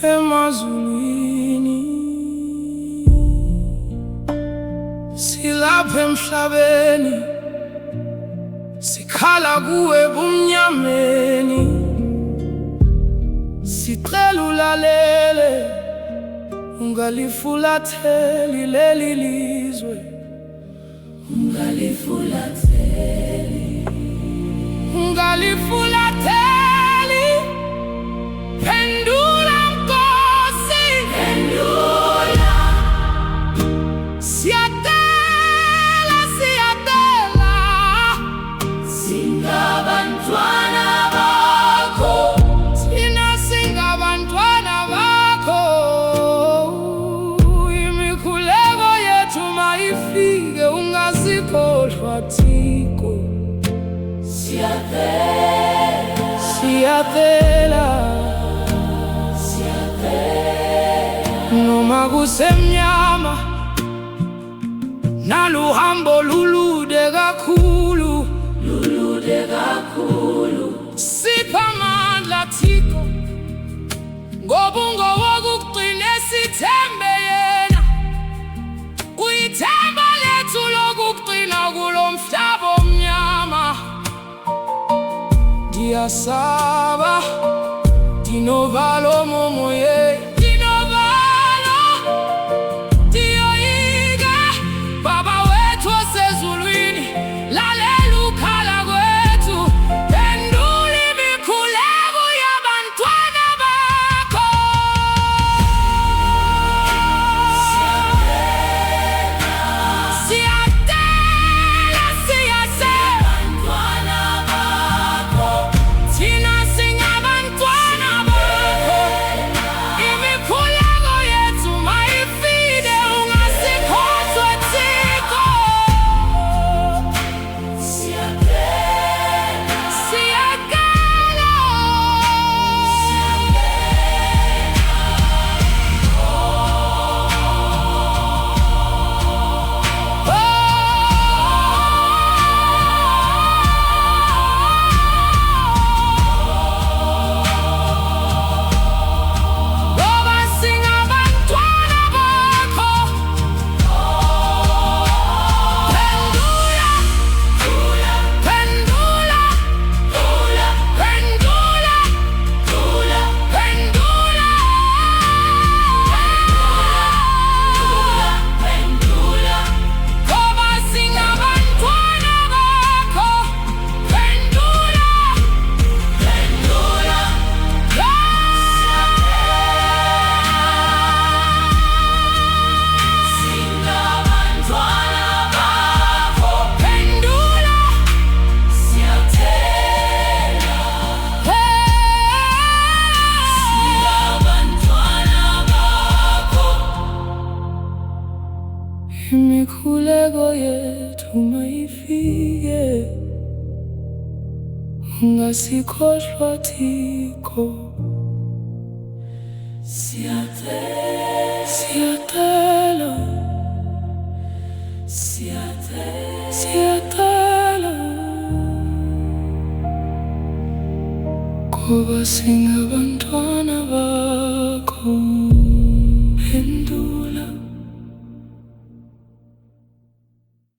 Emazulwini, silapha emhlabeni, sikhala kuwe ebumnyameni, sicela ulalele, ungalifulatheli leli lizwe, Ungalifulatheli. Ungalifulatheli. Phendula, Nkosi. Phendula. Siyacela, siyacela. Singabantwana bakho. Thina singabantwana bakho. Imikhuleko yethu mayifike, ungasikhohlwa, Thixo. Siyacela. Siyacela. Siyacela. Noma kusemnyama, naluhambo lulude kakhulu, Lulude kakhulu. Sipha amandla, Thixo, ngoba ungowokugcina esithembe yena. Uyithemba lethu lokugcina kulo mhlaba omnyama. Ndiyasaba, ndinovalo momoyeni, ndinovalo, ndiyoyika. Baba wethu osezulwini, lalela ukhala kwethu, phendula imikhuleko yabantwana bakho. Siyacela, siyacela. Bantwana bakho. Thina singabantwana bakho. Imikhuleko yethu mayifike, ungasikhohlwa, Thixo. Siyacela. Siyacela. Ngoba singabantwana bakho. Phendula, phendula, phendula, phendula. Phendula. Ngoba singabantwana bakho. Phendula. Phendula. Singabantwana bakho. Phendula. Siyacela. Singabantwana bakho. Imikhuleko yethu mayifike, ungasikhohlwa, Thixo. Siyacela. Siyacela. Siyacela. Siyacela, ngoba singabantwana bakho.